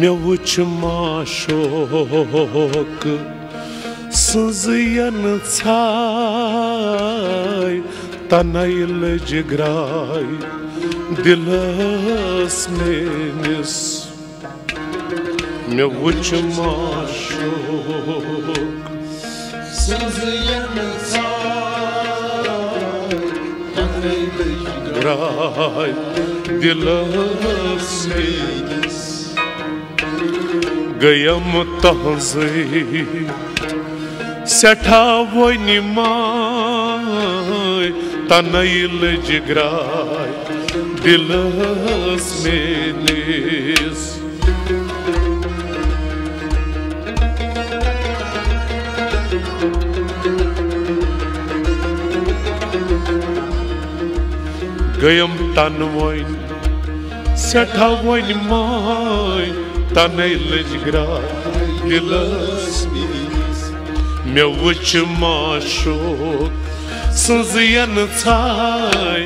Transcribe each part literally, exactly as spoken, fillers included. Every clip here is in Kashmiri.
مےٚ وُچھ معشوق سٕنٛز ینہٕ ژھاے، تنَے لٔج گراے دِلس میٲنِس۔ مےٚ وُچھ معشوق سٕنٛز ینہٕ ژھاے، تنَے لٔج گراے دِلس میٲنِس۔ گٔیم تہنٛزٕے سٮ۪ٹھاہ وۄنۍ ماے، تنَے لٔج گراے دِلس میٲنِس۔ گٔیم تن وۄنۍ سٮ۪ٹھاہ وۄنۍ ماے، تنَے لٔج گراے دِلس میٲنِس۔ مےٚ وُچھ معشوق سٕنٛز ینہٕ ژھاے۔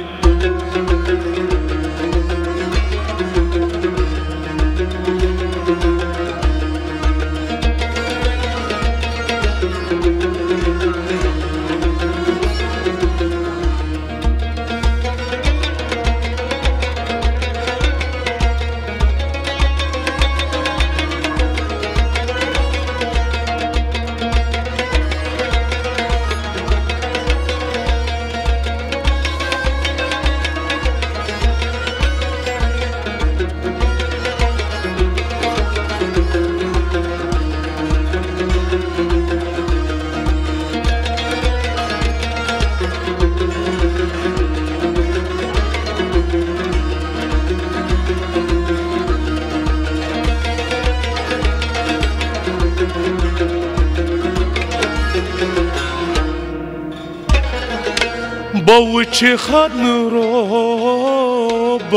بہٕ وٕچھِ ہا نہٕ روب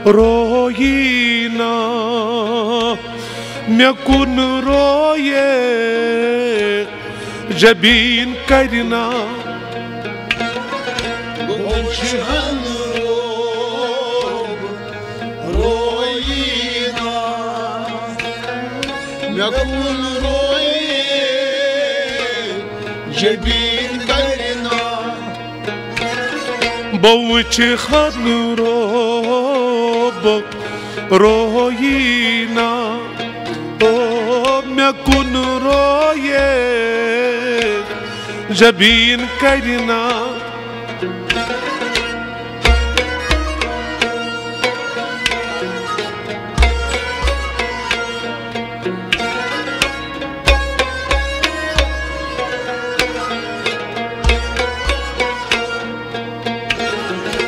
رویی نا، مےٚ کُن رویے جبین کرِ نا۔ بہٕ وٕچھِ ہا نہٕ روب رویی نا، مےٚ کُن رویے جبین کرِ نا۔ بہٕ وٕچھِ ہا نہٕ روب رویی نا، او مےٚ کُن رویے جبین کرِ نا۔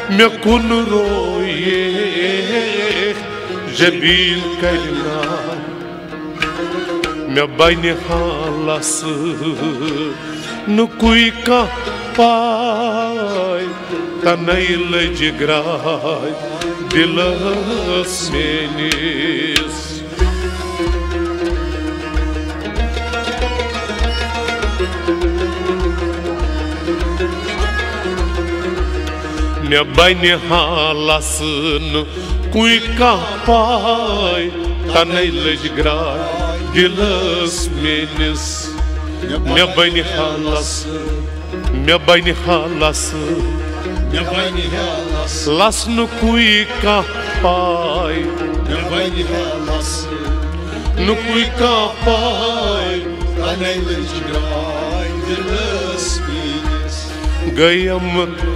مےٚ کُن رویے جبین کرِ نا۔ مےٚ بنہِ ہا لَسہٕ نُکُے کانٛہہ پاے، تَنَے لٔج گرٛاے دِلَس میٛٲنِس۔ مےٚ بنہِ ہا لَسہٕ نُکُے کانٛہہ پاے، تَنَے لٔج گرٛاے دِلَس میٛٲنِس۔ مےٚ بنہِ ہا لَسہٕ، مےٚ بنہِ ہا لَسہٕ، مےٚ بنہِ ہا لَسہٕ۔ لَسہٕ نُکُے کانٛہہ پاے۔ مےٚ بنہِ ہا لَسہٕ نُکُے کانٛہہ پاے، تَنَے لٔج گرٛاے دِلَس میٛٲنِس۔ گٔیَم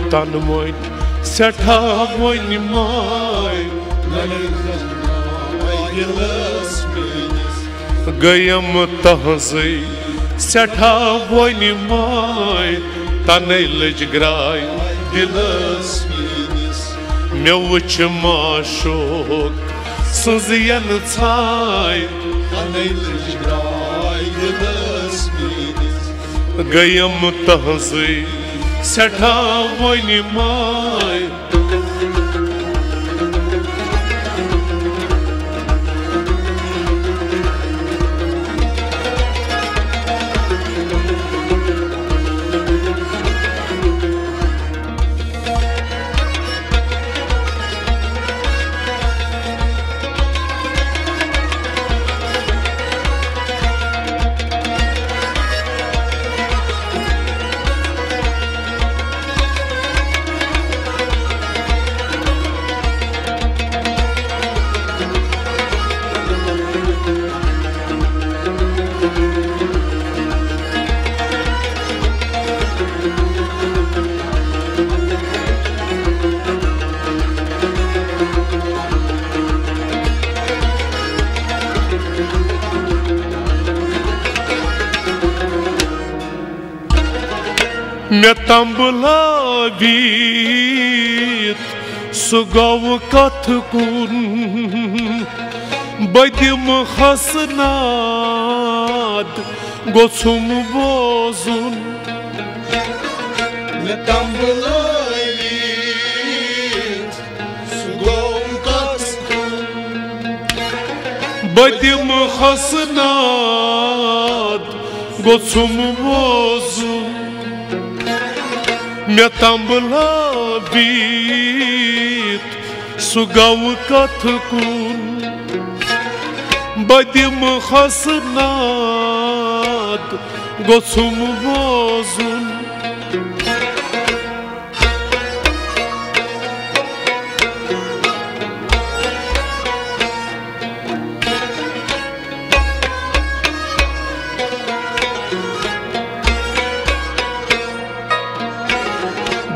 تَنہٕ وۄنۍ سٮ۪ٹھاہ وۄنۍ ماے، تَنَے لٔج گرٛاے دِلَس میٛٲنِس۔ گٔیَم تَہَنٛزٕے سٮ۪ٹھاہ وۄنۍ ماے، تَنَے لٔج گرٛاے دِلَس میٛٲنِس۔ مےٚ وٕچھ معشوق سٕنٛز یَنہٕ ژھاے، تَنَے لٔج گرٛاے دِلَس میٛٲنِس۔ گٔیَم تَہَنٛزٕے سٮ۪ٹھاہ وۄنۍ ماے۔ مےٚ تنبلٲوِتھ سُہ گوٚو کتھ کُن، بہٕ دِمہٕ حسنات، گوٚژھُم بوزُن۔ مےٚ تنبلٲوِتھ سُہ گوٚو کتھ کُن، بہٕ دِمہٕ حسنات، گوٚژھُم بوزُن۔ مےٚ تنبلٲوِتھ سُہ گوٚو کتھ کُن، بہٕ دِمہٕ حسنات، گوٚژھُم بوزُن۔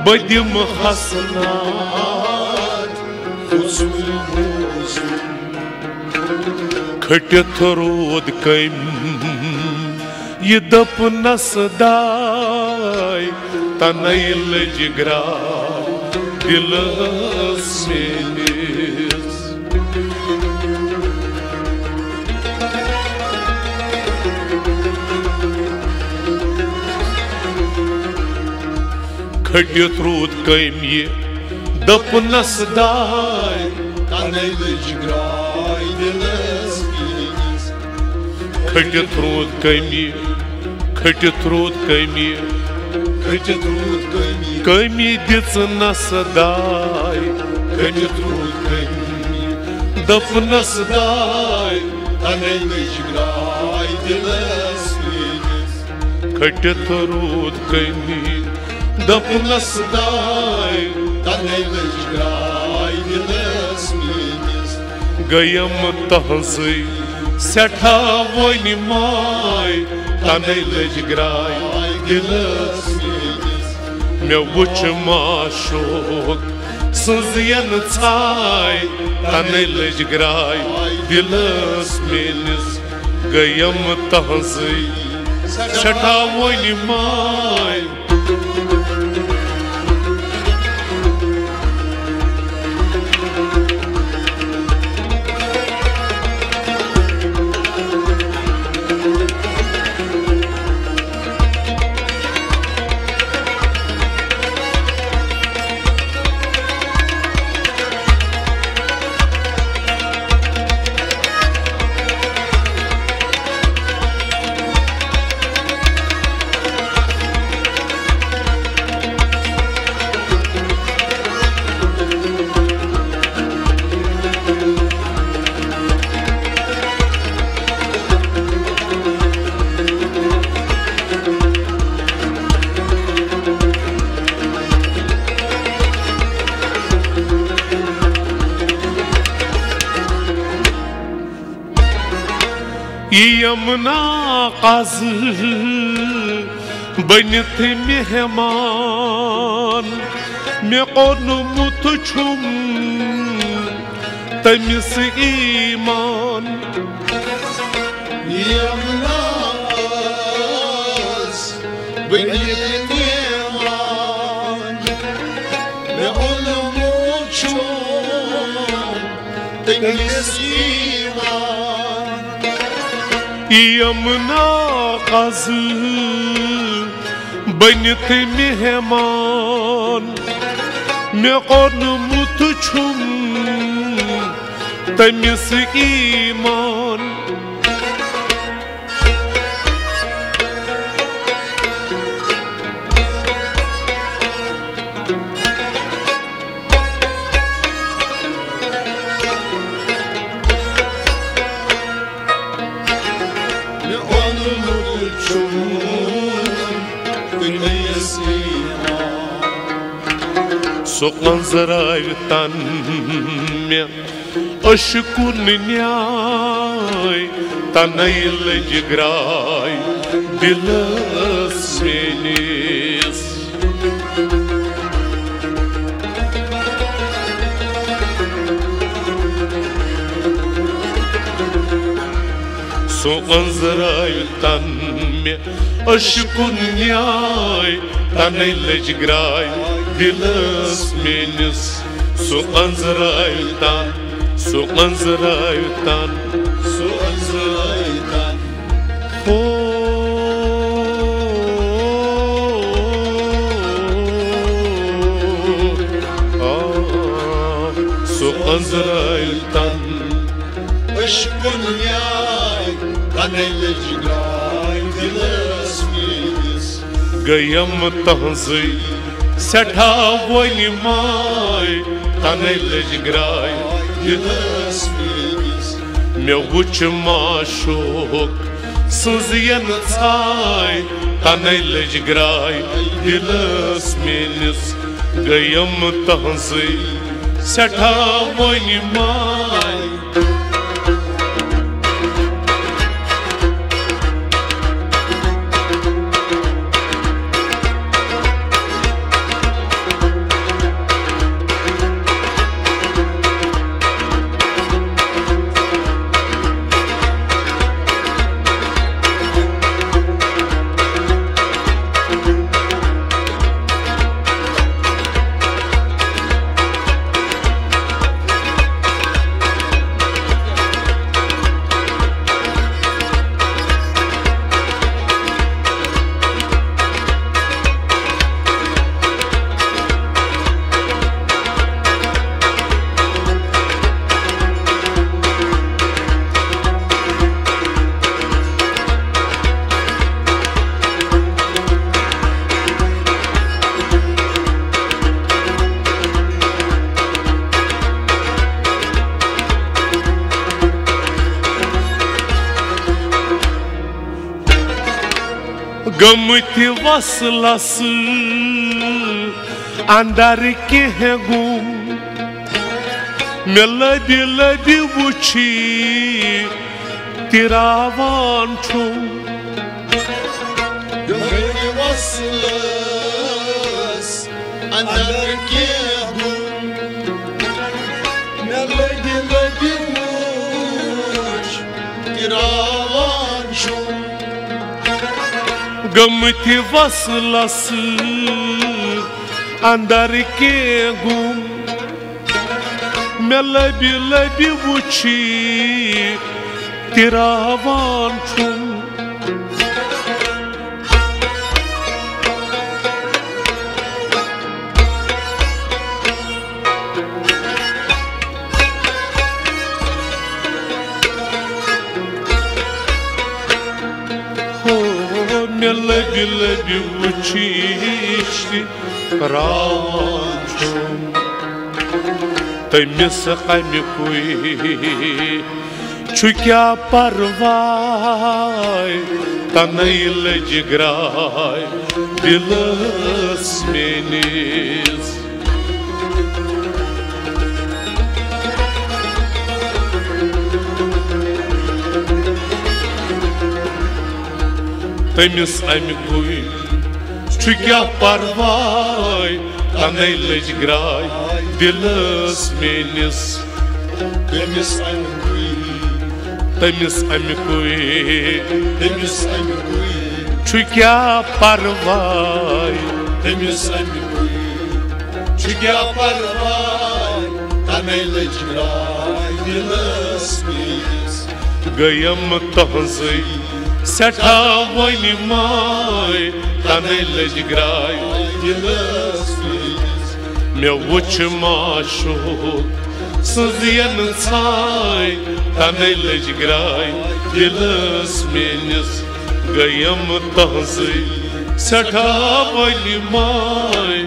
بہٕ دِمہٕ حسنات، گوٚژھُم بوزُن۔ کھٔٹِتھ روٗد کٔمۍ یہِ دوٚپنَس داے، تَنَے لٔج گرٛاے دِلَس میٛٲنِس۔ کھٔٹِتھ روٗد کٔمۍ یہِ دوٚپنَس داے، تَنَے لٔج گرٛاے دِلَس میٛٲنِس۔ کھٔٹِتھ روٗد کٔمۍ یہِ، کھٔٹِتھ روٗد کٔمۍ یہِ، کھٔٹِتھ روٗد کٔمۍ یہِ۔ کٔمۍ دِژنَس داے، کھٔٹِتھ روٗد کٔمۍ یہِ۔ دوٚپنَس داے، تَنَے لٔج گرٛاے دِلَس میٛٲنِس۔ کھٔٹِتھ روٗد کٔمۍ یہِ، دوٚپنَس داے، تَنَے لٔج گرٛاے دِلَس میٛٲنِس۔ گٔیَم تُہٕنٛزٕے سٮ۪ٹھاہ وۄنۍ ماے، تَنَے لٔج گرٛاے دِلَس میٛٲنِس۔ مےٚ وُچھ معشوق سٕنٛز ینہٕ ژاے، تَنَے لٔج گرٛاے دِلَس میٛٲنِس۔ گٔیَم تُہٕنٛزٕے سٮ۪ٹھاہ وۄنۍ ماے۔ یِم ناقص بٔنِتھ مہمان، مےٚ اوٚنمُت چھُم تٔمِس ایمان۔ یِم ناقص بٔنِتھ مہمان، مےٚ اوٚنمُت چھُم تٔمِس ایمان۔ یِم ناقص بٔنِتھ مہمان، مےٚ اوٚنمُت چھُم تٔمِس ایمان۔ مےٚ اوٚنمُت چھُم تٔمِس ایمان۔ سُہ أنٛزراوِ تن مےٚ عشقُن نیاے، تنَے لٔج گرٛاے دِلَس میٛٲنِس۔ سُہ أنٛزراوِ تن مےٚ عشقُن نیاے، تَنے لٔج گراے دِلس میٲنِس۔ سُہ أنٛزراوِ تن، سُہ أنٛزراوِ تن، سُہ أنٛزراوِ تن۔ ہو، آ، سُہ أنٛزراوِ تن۔ عشقُن نیاے، تَنے لٔج گراے دِلس میٲنِس۔ گٔیم تُہنٛزٕے سٮ۪ٹھاہ وۄنۍ ماے، تَنے لٔج گراے دِلس میٲنِس۔ مےٚ وُچھ معشوق سٕنٛز ینہٕ ژاے، تَنے لٔج گراے دِلس میٲنِس۔ گٔیم تُہنٛزٕے سٮ۪ٹھاہ وۄنۍ ماے۔ گٔمٕتۍ وصلس اندر کینٛہہ گُم، مےٚ لبہِ لبہِ وُچھی تِراوان چھُم۔ گٔمٕتۍ وصلس اندر کینٛہہ گُم، مےٚ لبہِ لبہِ وُچھ تِراوان چھُم۔ گٔمٕتۍ وصلس اندر کینٛہہ گُم، مےٚ لبہِ لبہِ وُچھی تِراوان چھُم۔ ہو، مےٚ لبہِ لبہِ وُچھِش تہِ راوان چھُم۔ تٔمِس اَمہِ کُے چھُ کیٛاہ پرواے، تَنے لٔج گراے دِلس میٲنِس۔ تٔمِس اَمہِ کُے چھُ کیٛاہ پرواے، تَنے لٔج گراے دِلس میٲنِس۔ تٔمِس اَمہِ کُے، تٔمِس اَمہِ کُے، تٔمِس اَمہِ کُے چھُ کیٛاہ پرواے۔ تٔمِس اَمہِ کُے چھُ کیٛاہ پرواے، تَنے لٔج گراے دِلس میٲنِس۔ گٔیم تُہنٛزٕے سٮ۪ٹھاہ وۄنۍ ماے، تَنے لٔج گراے دِلس میٲنِس۔ مےٚ وُچھ معشوق سٕنٛز ینہٕ ژاے، تَنے لٔج گراے دِلس میٲنِس۔ گٔیم تُہنٛزٕے سٮ۪ٹھاہ وۄنۍ ماے۔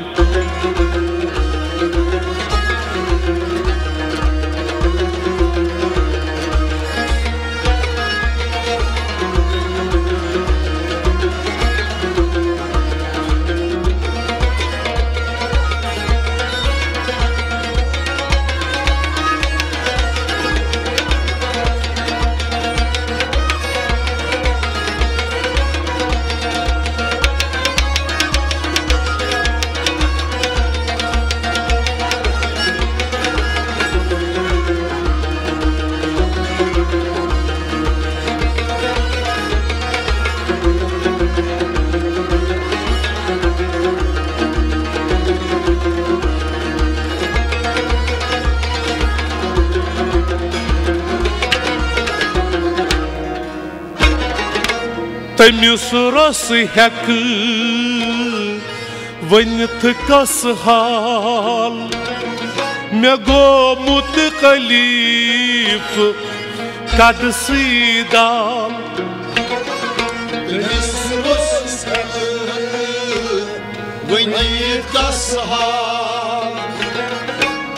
تٔمِس رۄسہٕ ہٮ۪کہٕ ؤنِتھ کس حال، مےٚ گوٚو مُتکلیٖف قدسٕے دال۔ تٔمِس رۄسہٕ ہٮ۪کہٕ ؤنِتھ کس حال،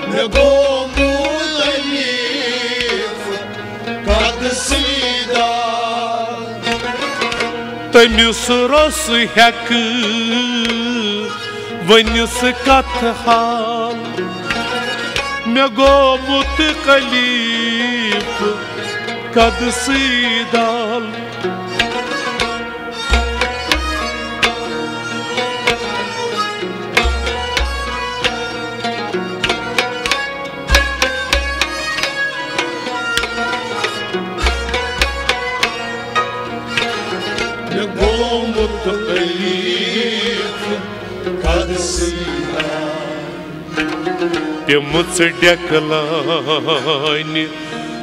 مےٚ گوٚو مُتکلیٖف قدسٕے دال۔ تٔمِس رۄسہٕ ہٮ۪کہٕ ؤنِتھ کتھ حال، مےٚ گوٚو مُتکلیٖف قدسٕے دال۔ مےٚ گوٚو مُتکلیٖف قدسٕے دال۔ پیمٕژ ڈیکہٕ لٲنہِ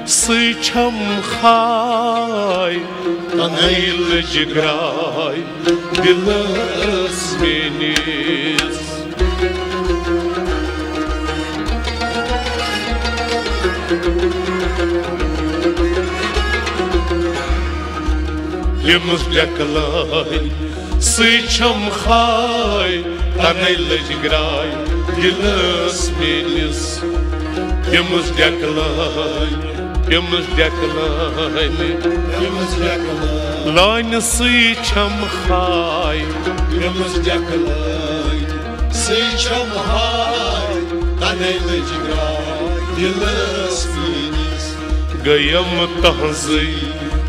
سۭتۍ چھم خاے، تنہٲیی لٔج گراے دِلس میٲنِس۔ پیمٕژ ڈیکہٕ لٲنہِ سۭتۍ چھم خاے، تنہٲیی لٔج گراے دِلس میٲنِس۔ پیمٕژ ڈیکہٕ لٲنہِ، پیمٕژ ڈیکہٕ لٲنہِ، پیمٕژ ڈیکہٕ لٲنہِ۔ لٲنہِ سۭتۍ چھم خاے۔ پیمٕژ ڈیکہٕ لٲنہِ سۭتۍ چھم خاے، تنہٲیی لٔج گراے دِلس میٲنِس۔ گٔیم تہنٛزٕے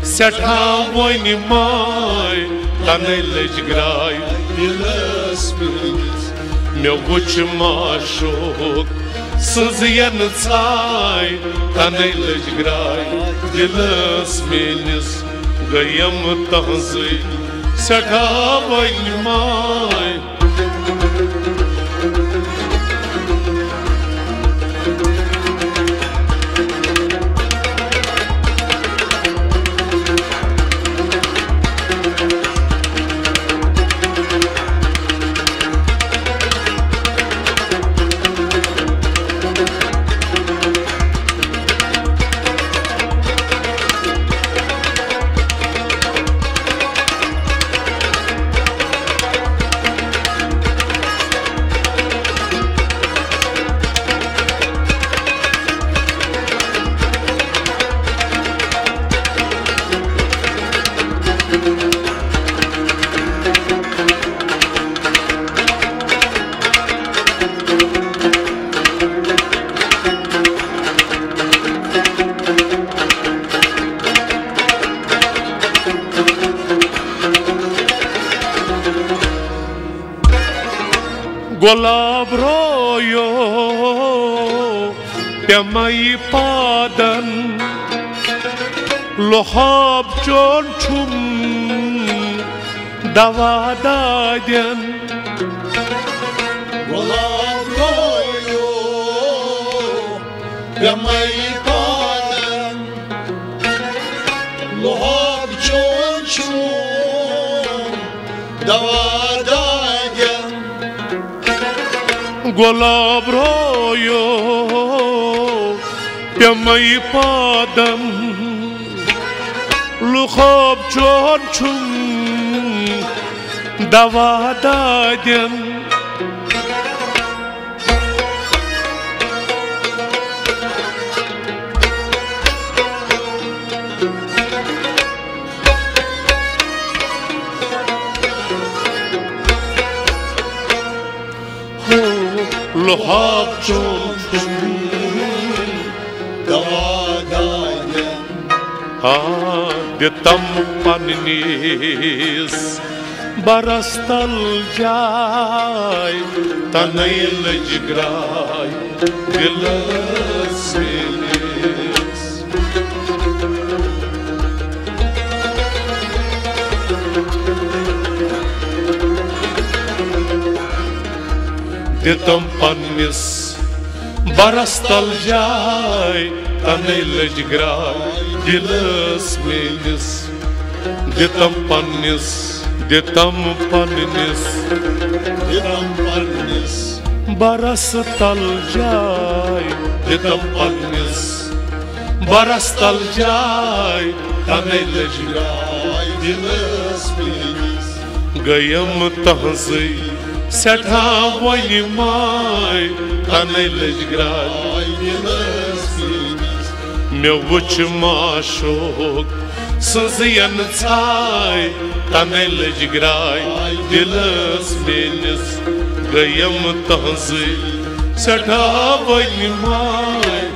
سٮ۪ٹھاہ وۄنۍ ماے، تنہٲیی لٔج گراے دِلس میٲنِس۔ مےٚ وُچھ معشوق سٕنٛز ینہٕ ژاے، تنہٲیی لٔج گراے دِلس میٲنِس۔ گٔیم تہنٛزٕے سٮ۪ٹھاہ وۄنۍ ماے۔ گۄلاب رویو پیمے پادن، لۄہاب چون چھُم دوا دادٮ۪ن۔ گۄلاب رویو پیمے پادن، لۄہاب چون چھُم دوا دادٮ۪ن۔ گۄلاب رویو پیمے پادن، لۄہاب چون چھُم دوا دادٮ۪ن۔ لۄہاب چون چھُم دوا دادٮ۪ن۔ آ، دِتم پننِس برس تل جاے، تنہٲیی لٔج گراے دِلس میٲنِس۔ دِتم پننِس برس تل جاے، تنہٲیی لٔج گراے دِلس میٲنِس۔ دِتم پننِس، دِتم پننِس، دِتم پننِس برس تل جاے، دِتم پننِس برس تل جاے، تنے لٔج گراے دِلس میٲنِس۔ گٔیم تہنٛزٕے سٮ۪ٹھاہ وۄنہِ ماے، تنے لٔج گراے دِلس میٲنِس۔ مےٚ وُچھ معشوق سٕنٛز ینہٕ ژاے، تنے لٔج گراے دِلس میٲنِس۔ گٔیم تہنٛزٕے سٮ۪ٹھاہ وۄنہِ ماے۔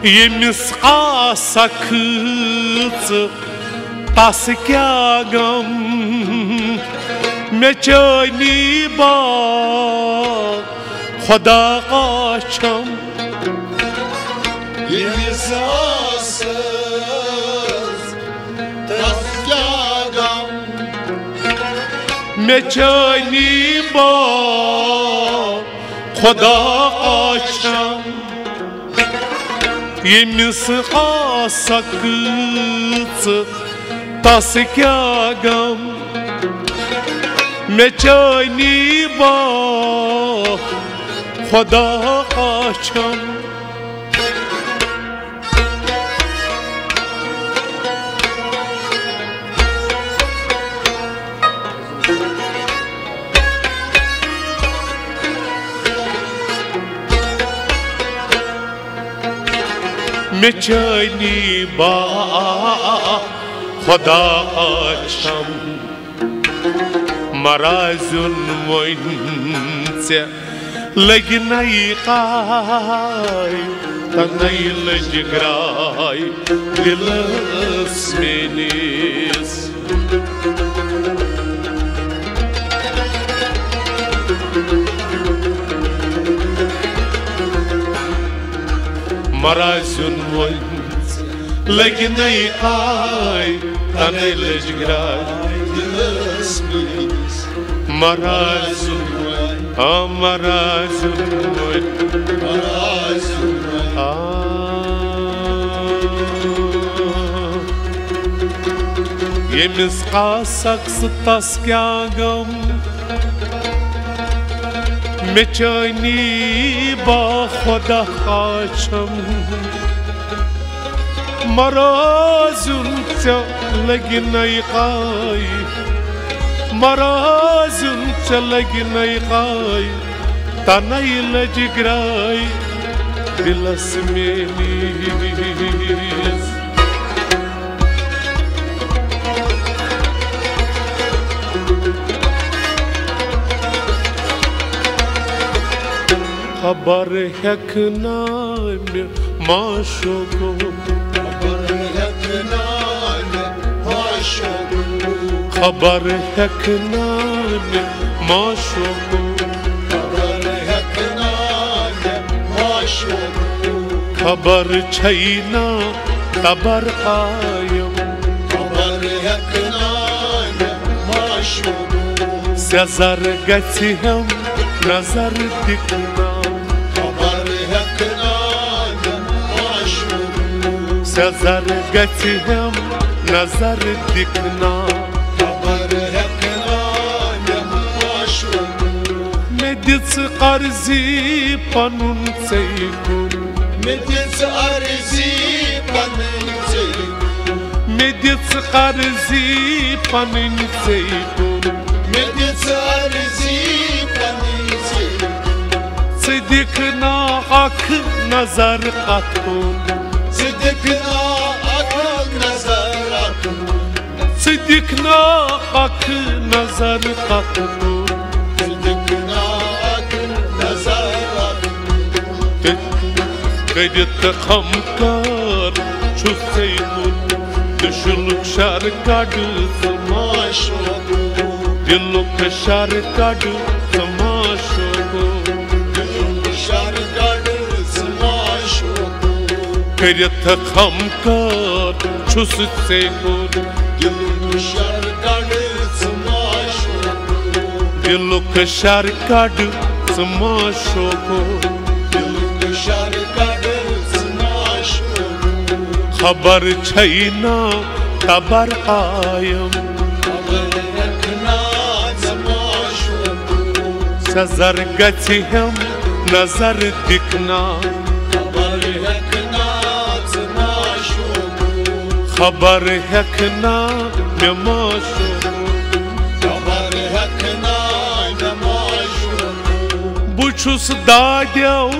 ییٚمِس آسکھ ژٕ، تس کیٛاہ غم؟ مےٚ چٲنی با خۄدا قسم۔ ییٚمِس آسکھ، تس کیٛاہ غم؟ مےٚ چٲنی با خۄدا قسم۔ ییٚمِس آسکھ ژٕ، تس کیٛاہ غم؟ مےٚ چٲنی با خۄدا قسم۔ مےٚ چٲنی با خۄدا قسم، مرازیُن وۄنۍ ژےٚ لگہِ نَیہِ کاے، تہٕ نَیہِ لٔج گراے دِلس میٲنِس۔ مرازیُن وۄنۍ لگہِ نَیہِ کاے، تہٕ نَیہِ لٔج گراے دِلس میٲنِس۔ مرازیُن وۄنۍ، آ، مرازیُن وۄنۍ۔ مرازیُن وۄنۍ۔ آ۔ ییٚمِس آسکھ ژٕ، تس کیٛاہ غم؟ مےٚ چٲنی با خۄدا قسم، مرازیُن ژےٚ لگہِ نَیہِ کاے، مرازیُن ژےٚ لگہِ نَیہِ کاے، تہٕ نَیہِ لٔج گراے دِلس میٲنِس۔ خبر ہیٚکہِ نا مےٚ معشوقو، خبر ہیٚکہِ نا مےٚ معشوقو، خبر ہیٚکہِ نا مےٚ معشوقو، خبر ہیٚکہِ نا مےٚ معشوقو، خبر چھَے نا تبر آیم، خبر ہیٚکہِ نا مےٚ معشوقو، سیٚزر گژھِ ہم نظر دِکھنا، خبر ہیٚکہِ نا مےٚ معشوقو، سیٚزر گژھِ ہم نظر دِکھنا، خبر ہیٚکہِ نا مےٚ معشوقو۔ مےٚ دِژ عرضی پنُن ژے کُن، مےٚ دِژ عرضی پنٕنۍ مےٚ دِژ عرضی پنٕنۍ ژےٚ کُن۔ مےٚ دِژ عرضی پنٕنۍ ژےٚ کُن۔ ژٕ دِکھ نا اکھ نظر اتھ کُن۔ ژٕ دِکھ نا اکھ نظر اتھ کُن۔ ژٕ دِکھ نا اکھ نظر اتھ کُن۔ ژٕ دِکھ نا اکھ نظر اتھ کُن۔ تہٕ کٔرِتھ خم کار چھُ ژےٚ کُن۔ دِلُک شر کڑ ژٕ معشوق۔ دِلُک شر کڑ ژٕ معشوق۔ دِلُک شر کڑ ژٕ معشوق۔ کٔرِتھ خم کار چھُس ژےٚ کُن۔ دِلُک شر کڑ ژٕ معشوق۔ دِلُک شر کڑ ژٕ معشوق۔ دِلُک شر کڑ ژٕ معشوق۔ خبر چھے نا تبر آیم۔ خبر ہیکھ نا ژٕ معشوق۔ سزر گژھِ ہم نظر دِکھ نا۔ خبر ہیکھ نا ژٕ معشوق۔ خبر ہیکھ نا مےٚ معشوق۔ خبر ہیکھ نا مےٚ معشوق۔ بہٕ چھُس دادیو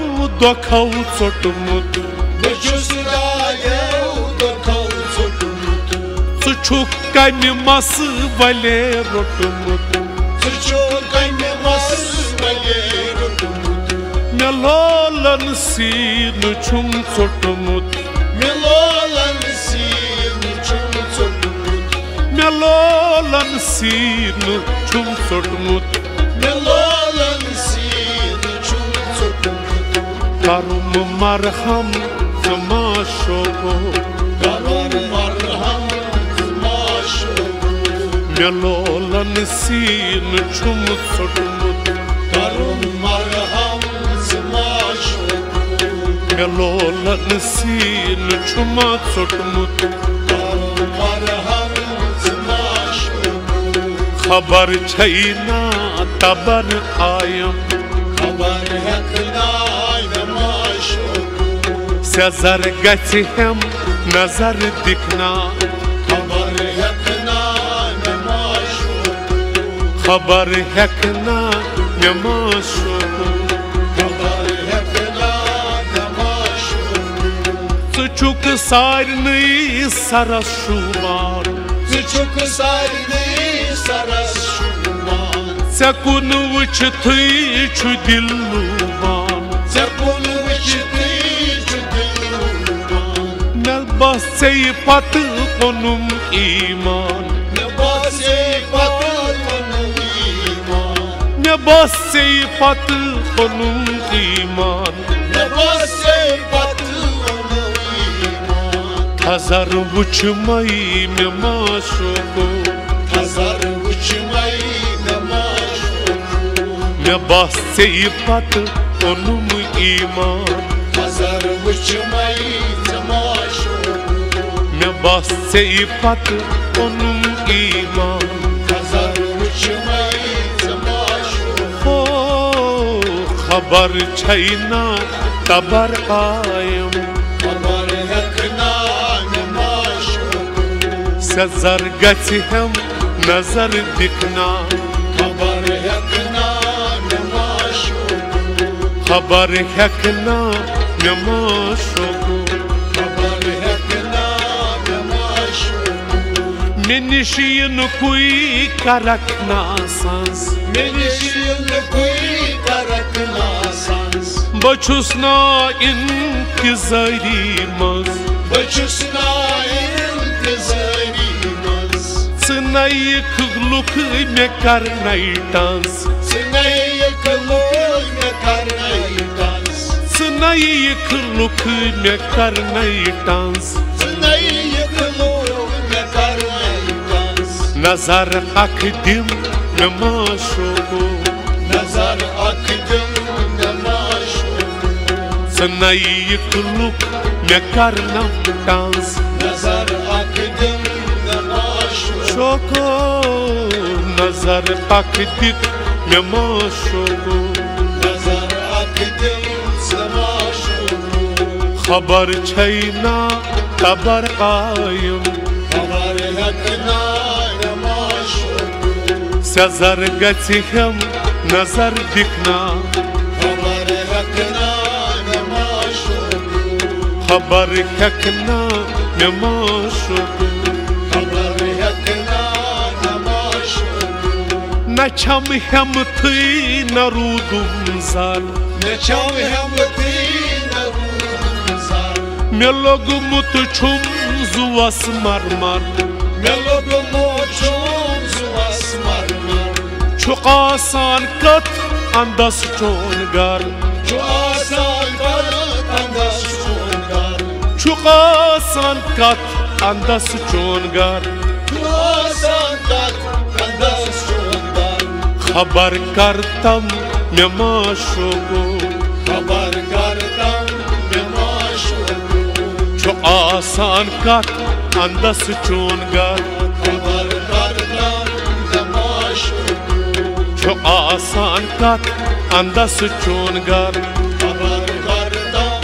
دۄکھو ژوٚٹمُت۔ بہٕ چھُس دادیو دۄکھو ژوٚٹمُت۔ ژٕ چھُکھ کمہِ مسہٕ ولے روٚٹمُت؟ ژٕ چھُکھ کمہِ مسہٕ ولے روٚٹمُت؟ مےٚ لولن سیٖنہٕ چھُم ژوٚٹمُت۔ مےٚ لولن سیٖنہٕ چھُم ژوٚٹمُت۔ مےٚ لولن سیٖنہٕ چھُم ژوٚٹمُت۔ مےٚ لولن سیٖنہٕ چھُم ژوٚٹمُت۔ کرُم مرہم ژٕ معشوقو۔ کرُم مرہم ژٕ معشوقو۔ مےٚ لولن سیٖنہٕ چھُم ژوٚٹمُت۔ کرُم مرہم ژٕ معشوقو۔ مےٚ لولن سیٖنہٕ چھُم ژوٚٹمُت۔ کرُم مرہم ژٕ معشوقو۔ خبر چھے نا تبر آیم۔ خبر ہیکھ نا مےٚ معشوق۔ سیزر گژھِ ہم نظر دِکھ نا۔ خبر ہیکھ نا مےٚ معشوق۔ خبر ہیکھ نا مےٚ معشوق۔ خبر ہیکھ نا مےٚ معشوق۔ ژٕ چھُکھ سارنٕے سرس شوٗبان۔ ژٕ چھُکھ سارنٕے سرس شوٗبان۔ ژےٚ کُن وٕچھتھٕے چھُ دِل لوٗبان۔ ژےٚ کُن وٕچھتھٕے چھُ دِل لوٗبان۔ مےٚ بس ژےٚ پتہٕ اوٚنُم ایمان۔ مےٚ بس ژےٚ پتہٕ اوٚنُم ایمان۔ مےٚ بس ژےٚ پتہٕ اوٚنُم ایمان۔ مےٚ بس ژےٚ پتہٕ اوٚنُم ایمان۔ تھزر وٕچھ مے مےٚ معشوقو۔ تھزر وٕچھ مے مےٚ معشوقو۔ مےٚ بس ژےٚ پتہٕ اوٚنُم ایمان۔ تھزر وٕچھ مے ژےٚ معشوقو۔ مےٚ بس ژےٚ پتہٕ اوٚنُم ایمان۔ تھزر وٕچھ مے ژےٚ معشوقو۔ ہو، خبر چھے نا تبر آیم۔ خبر ہیکھ نا مےٚ معشوق۔ سیزر گژھِ ہم نظر دِکھ نا۔ خبر ہیکھ نا مےٚ معشوق۔ خبر ہیکھ نا مےٚ معشوق۔ خبر ہیکھ نا مےٚ معشوق۔ مےٚ نِش یِنہٕ کُے کرکھ نا سنٛز۔ مےٚ نِش یِنہٕ کُے کرکھ نا سنٛز۔ بہٕ چھُس نا انتظٲری منٛز۔ بہٕ چھُس نا انتظٲری منٛز۔ ژٕ نَیِکھ لُکھ مےٚ کرنَے ٹنٛز۔ ژٕ نَیِکھ لُکھ مےٚ کرنَے ٹنٛز۔ ژٕ نَیِکھ لُکھ مےٚ کرنَے ٹنٛز۔ ژٕ نَیِکھ لُکھ مےٚ کرنَے ٹنٛز۔ نظر اکھ دِم مےٚ معشوقو۔ نظر اکھ دِم مےٚ معشوقو۔ ژٕ نَیِکھ لُکھ مےٚ کرنَم ٹنٛز۔ نظر اکھ دِم مےٚ معشوقو۔ شوقو، نظر اکھ دِکھ مےٚ معشوقو۔ نظر اکھ دِم ژٕ معشوقو۔ خبر چھے نا تبر آیم۔ خبر سیٚزر گژھِ ہٮ۪م نظر دِکھ نا۔ خبر ہٮ۪کھ نا مےٚ معشوق۔ خبر ہٮ۪کھ نا مےٚ معشوق۔ خبر ہٮ۪کھ نا مےٚ معشوق۔ نہ چھم ہٮ۪متھٕے نہ روٗدُم زر۔ مےٚ چھم ہٮ۪متھٕے نہ روٗدُم زر۔ مےٚ لوٚگمُت چھُم زُوَس مرمر۔ مےٚ لوٚگمُت چھُم زُوَس مرمر۔ چھُ آسان کتھ اندس چون گرٕ۔ چھُ آسان کتھ اندس چون گرٕ۔ چھُ آسان کتھ اندس چون گرٕ۔ چھُ آسان کتھ اندس چون گرٕ۔ خبر کر تم مےٚ معشوقو۔ خبر کر تم مےٚ معشوقو۔ چھُ آسان کتھ اندس چون گرٕ۔ خبر کر تم مےٚ معشوقو۔ چھُ آسان کتھ اندس چون گرٕ۔ خبر کر تم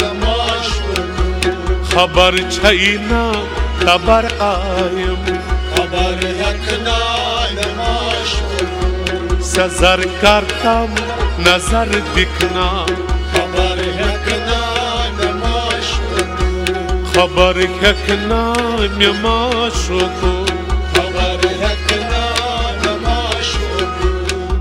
مےٚ معشوقو۔ خبر چھئی نا تبر آیم۔ خبر ہٮ۪کھ نا مےٚ معشوقو۔ سیٚزر کر تم نظر دِکھ نا۔ خبر ہٮ۪کھ نا مےٚ معشوقو۔ خبر ہٮ۪کھ نا مےٚ معشوقو۔ خبر ہٮ۪کھ نا مےٚ معشوقو۔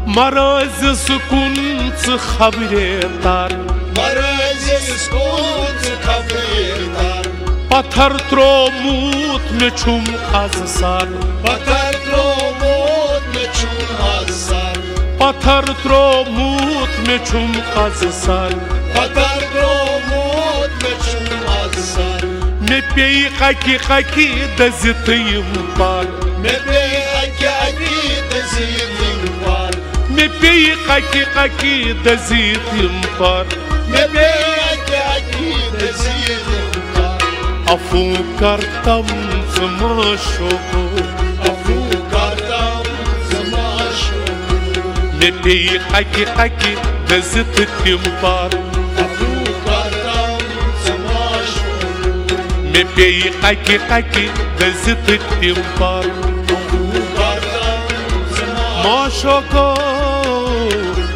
مرٲزِس کُن ژٕ خبرے تر۔ مرٲزِس کُن ژٕ خبرے تر۔ پتھر تروومُت مےٚ چھُم از سر۔ پتھر تروومُت مےٚ چھُم از سر۔ پتھر تروومُت مےٚ چھُم از سر۔ پتھر تروومُت مےٚ چھُم از سر۔ مےٚ پیٚیہِ اکہِ اکہِ دٔزِتھ یِم پر۔ مےٚ پیٚیہِ اکہِ اکہِ دٔزِتھ یِم پر۔ مےٚ پیٚیہِ اکہِ اکہِ دٔزِتھ یِم پر۔ مےٚ پیٚیہِ اکہِ اکہِ دٔزِتھ یِم پر۔ عفو کر تم ژٕ معشوقو۔ عفو کر تم ژٕ معشوقو۔ مےٚ پیٚیہِ اکہِ اکہِ دٔزِتھ تِم پر۔ عفو کر تم ژٕ معشوقو۔ مےٚ پیٚیہِ اکہِ اکہِ دٔزِتھ تِم پر۔ عفو کر تم ژٕ معشوقو۔ معشوقو،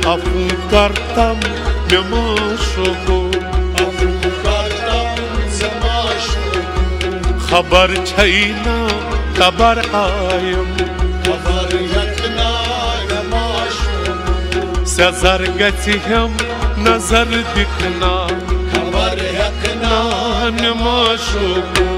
عفو کر تم مےٚ معشوقو۔ عفو کر تم ژٕ معشوقو۔ خبر چھئی نا تبر آیم۔ خبر ہٮ۪کھ نا مےٚ معشوقو۔ سیٚزر گژھِ ہٮ۪م نظر دِکھ نا۔ خبر ہٮ۪کھ نا مےٚ معشوقو۔